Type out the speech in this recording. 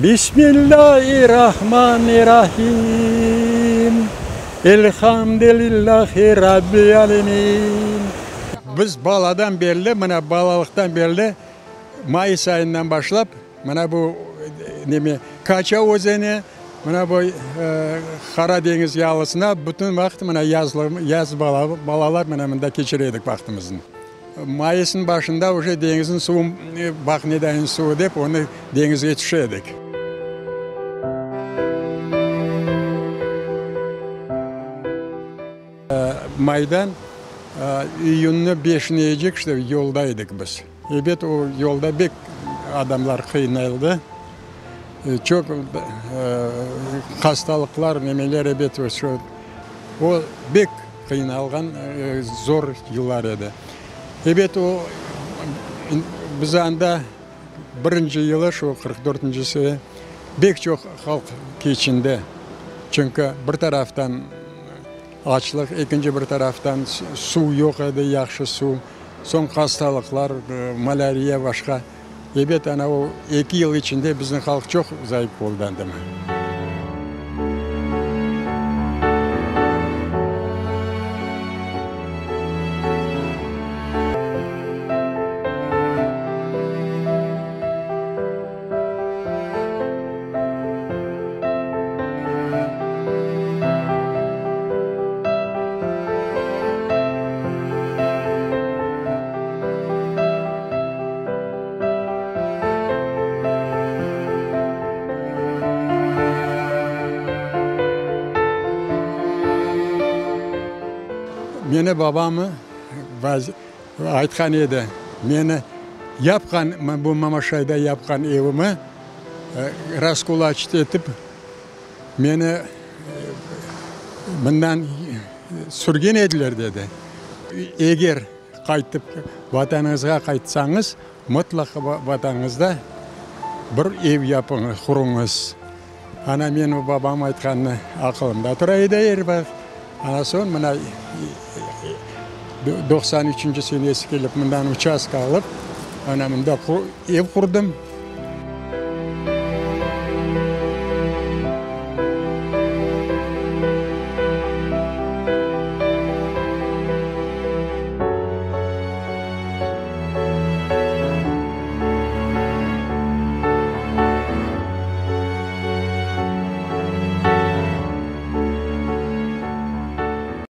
Bismillâi-Rahmani-Rahim, Elhamdülillâhi Rabbil âlemin. Biz baladan berli, mına balalıqtan berli, mayıs ayından başlap, mına bu neme, Kaça özeni, mına bu Qara deñiz yalısına bütün vaqıt mına yaz balalar mına mında keçire edik vaqtımıznı. Mayısnıñ başında uje deñizniñ suvu, baq nedayın suvu dep, onı deñizge tüşe edik. Maydan iyünniñ beşinecek işte yolda edik biz. Ebet, o yolda bek adamlar qıynaldı. Çoq hastalıqlar, nemeler, ebet, o bek qıynalğan zor yıllar edi. Ebet, o, biz anda birinci yılı, şu 44-nci sene, bek çoq halq keçindi. Çünki bir taraftan açlıq, ekinci bir taraftan suv yoq edi, yahşı suv, soñ hastalıqlar, malâriya, başqa. Ebet, ana o eki yıl içinde bizim halq çoq zayıf oldı anda. Meni babam aytqan edi, meni yapqan, bu Mamaşayda yapqan evimi raskulaçit etip, meni mından sürgen ediler, dedi. Eger Qaytıp, Vatanıñızğa qaytsañız, mıtlaqa Vatanıñızda bir ev yapıñız, quruñız. Ana, men o babam aytqanını aqılımda tura edi er vaqıt. Ana, soñ mına 93-nci senesi kelip mından uçastka alıp, ana mında ev qurdım.